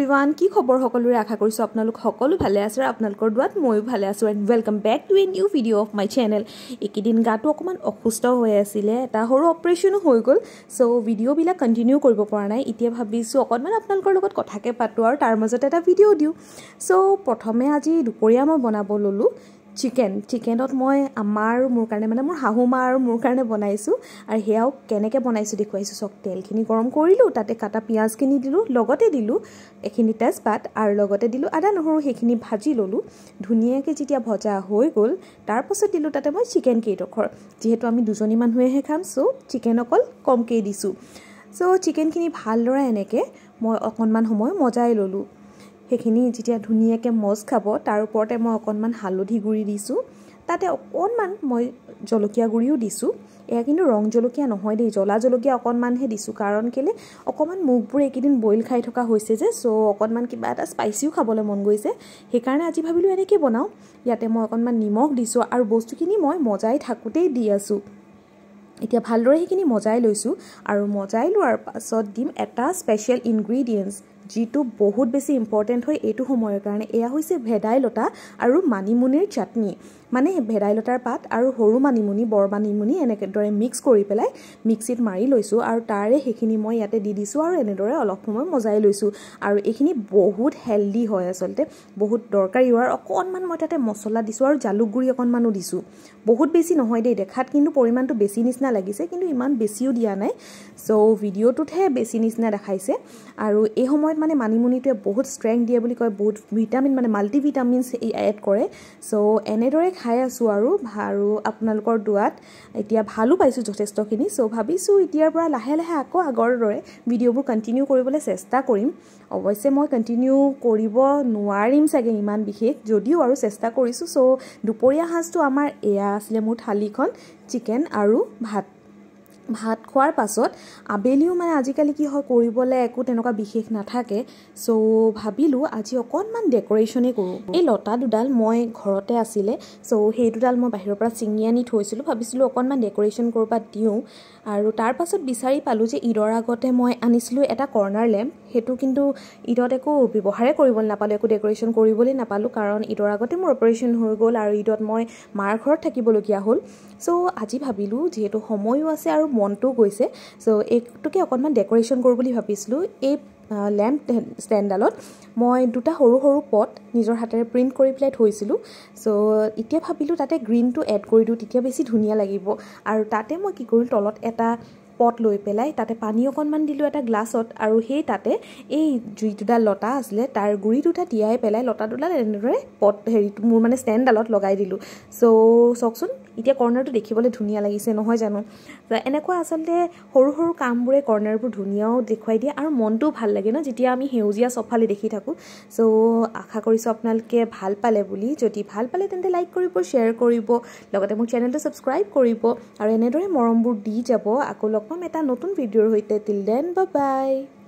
Everyone, কি খবৰ সকলোৰে? আশা কৰিছোঁ আপোনালোক সকলো ভালে আছে আৰু আপোনালোকৰ দোৱাত ময়ো ভালে আছোঁ। And welcome back to a new video of my channel. এইকেইদিন গাটো অকণমান অসুস্থ হৈ আছিলে, এটা সৰু অপাৰেশ্যনো হৈ গ'ল, চ' ভিডিঅ'বিলাক কণ্টিনিউ কৰিব পৰা নাই। এতিয়া ভাবিছোঁ অকণমান আপোনালোকৰ লগত কথাকে পাতোঁ আৰু তাৰ মাজতে এটা ভিডিঅ' দিওঁ। চ' প্ৰথমে আজি দুপৰীয়া মই বনাব ল'লোঁ চিকেন। চিকেনত মই আমাৰ মোৰ কাৰণে মানে মোৰ শাহু মা আৰু মোৰ কাৰণে বনাইছোঁ, আৰু সেয়াও কেনেকৈ বনাইছোঁ দেখুৱাইছোঁ। চব তেলখিনি গৰম কৰিলোঁ, তাতে কাটা পিঁয়াজখিনি দিলোঁ, লগতে দিলোঁ এইখিনি তেজপাত আৰু লগতে দিলোঁ আদা নহৰু, সেইখিনি ভাজি ল'লোঁ ধুনীয়াকৈ। যেতিয়া ভজা হৈ গ'ল তাৰপাছত দিলোঁ তাতে মই চিকেন কেইডোখৰ। যিহেতু আমি দুজনী মানুহেহে খাম, চ' চিকেন অকল কমকৈ দিছোঁ। চ' চিকেনখিনি ভালদৰে এনেকৈ মই অকণমান সময় মজাই ল'লোঁ। সেইখিনি যেতিয়া ধুনীয়াকৈ মজ খাব তাৰ ওপৰতে মই অকণমান হালধি গুড়ি দিছোঁ, তাতে অকণমান মই জলকীয়া গুড়িও দিছোঁ। এয়া কিন্তু ৰং জলকীয়া নহয় দেই, জ্বলা জলকীয়া অকণমানহে দিছোঁ, কাৰণ কেলৈ অকণমান মুখবোৰ এইকেইদিন বইল খাই থকা হৈছে যে, চ' অকণমান কিবা এটা স্পাইচিও খাবলৈ মন গৈছে, সেইকাৰণে আজি ভাবিলোঁ এনেকৈ বনাওঁ। ইয়াতে মই অকণমান নিমখ দিছোঁ আৰু বস্তুখিনি মই মজাই থাকোঁতেই দি আছোঁ। এতিয়া ভালদৰে সেইখিনি মজাই লৈছোঁ আৰু মজাই লোৱাৰ পাছত দিম এটা স্পেচিয়েল ইনগ্ৰিডিয়েণ্টছ, যিটো বহুত বেছি ইম্পৰ্টেণ্ট হয় এইটো সময়ৰ কাৰণে। এয়া হৈছে ভেদাইলতা আৰু মানিমুনিৰ চাটনি। মানে ভেদাইলতাৰ পাত আৰু সৰু মানিমুনি, বৰ মানিমুনি এনেদৰে মিক্স কৰি পেলাই মিক্সিত মাৰি লৈছোঁ আৰু তাৰে সেইখিনি মই ইয়াতে দি দিছোঁ আৰু এনেদৰে অলপ সময় মজাই লৈছোঁ। আৰু এইখিনি বহুত হেল্ডি হয়, আচলতে বহুত দৰকাৰী হয়। আৰু অকণমান মই তাতে মছলা দিছোঁ আৰু জালুক গুড়ি অকণমানো দিছোঁ, বহুত বেছি নহয় দেই, দেখাত কিন্তু পৰিমাণটো বেছি নিচিনা লাগিছে, কিন্তু ইমান বেছিও দিয়া নাই। চ' ভিডিঅ'টোতহে বেছি নিচিনা দেখাইছে। আৰু এই সময়ত মানে মানিমুনিটোৱে বহুত ষ্ট্ৰেংথ দিয়ে বুলি কয়, বহুত ভিটামিন মানে মাল্টি ভিটামিনছ এড কৰে। চ' এনেদৰে খাই আছোঁ আৰু আপোনালোকৰ দোৱাত এতিয়া ভালো পাইছোঁ যথেষ্টখিনি। চ' ভাবিছোঁ এতিয়াৰ পৰা লাহে লাহে আকৌ আগৰ দৰে ভিডিঅ'বোৰ কণ্টিনিউ কৰিবলৈ চেষ্টা কৰিম। অৱশ্যে মই কণ্টিনিউ কৰিব নোৱাৰিম চাগে ইমান বিশেষ, যদিও আৰু চেষ্টা কৰিছোঁ। চ' দুপৰীয়া সাঁজটো আমাৰ এয়া আছিলে মোৰ থালিখন, চিকেন আৰু ভাত। ভাত খোৱাৰ পাছত আবেলিও মানে আজিকালি কি হয়, কৰিবলৈ একো তেনেকুৱা বিশেষ নাথাকে। চ' ভাবিলোঁ আজি অকণমান ডেক'ৰেশ্যনেই কৰোঁ। এই লতা দুডাল মই ঘৰতে আছিলে, চ' সেই দুডাল মই বাহিৰৰ পৰা ছিঙি আনি থৈছিলোঁ, ভাবিছিলোঁ অকণমান ডেক'ৰেশ্যন ক'ৰবাত দিওঁ। আৰু তাৰ পাছত বিচাৰি পালোঁ যে ঈদৰ আগতে মই আনিছিলোঁ এটা কৰ্ণাৰ লেম্প। সেইটো কিন্তু ঈদত একো ব্যৱহাৰে কৰিবলৈ নাপালোঁ, একো ডেক'ৰেশ্যন কৰিবলৈ নাপালোঁ, কাৰণ ঈদৰ আগতে মোৰ অপাৰেশ্যন হৈ গ'ল আৰু ঈদত মই মাৰ ঘৰত থাকিবলগীয়া হ'ল। চ' আজি ভাবিলোঁ যিহেতু সময়ো আছে আৰু মনটোও গৈছে, চ' এইটোকে অকণমান ডেক'ৰেশ্যন কৰোঁ বুলি ভাবিছিলোঁ। এই লেম্প ষ্টেণ্ডডালত মই দুটা সৰু সৰু পট নিজৰ হাতেৰে প্ৰিণ্ট কৰি পেলাই থৈছিলোঁ। চ' এতিয়া ভাবিলোঁ তাতে গ্ৰীণটো এড কৰি দিওঁ, তেতিয়া বেছি ধুনীয়া লাগিব। আৰু তাতে মই কি কৰিলোঁ, তলত এটা পট লৈ পেলাই তাতে পানী অকণমান দিলোঁ এটা গ্লাছত, আৰু সেই তাতে এই যি দুডাল লতা আছিলে তাৰ গুড়ি দুটা তিয়াই পেলাই লতা দুডাল এনেদৰে পট হেৰিটো মোৰ মানে ষ্টেণ্ডডালত লগাই দিলোঁ। চ' চাওকচোন এতিয়া কৰ্ণাৰটো দেখিবলৈ ধুনীয়া লাগিছে নহয় জানো? এনেকুৱা আচলতে সৰু সৰু কামবোৰে কৰ্ণাৰবোৰ ধুনীয়াও দেখুৱাই দিয়ে আৰু মনটোও ভাল লাগে ন, যেতিয়া আমি সেউজীয়া চবফালে দেখি থাকোঁ। চ' আশা কৰিছোঁ আপোনালোকে ভাল পালে বুলি। যদি ভাল পালে তেন্তে লাইক কৰিব, শ্বেয়াৰ কৰিব, লগতে মোৰ চেনেলটো ছাবস্ক্ৰাইব কৰিব আৰু এনেদৰে মৰমবোৰ দি যাব। আকৌ লগ পাম এটা নতুন ভিডিঅ'ৰ সৈতে। Till then, bye bye.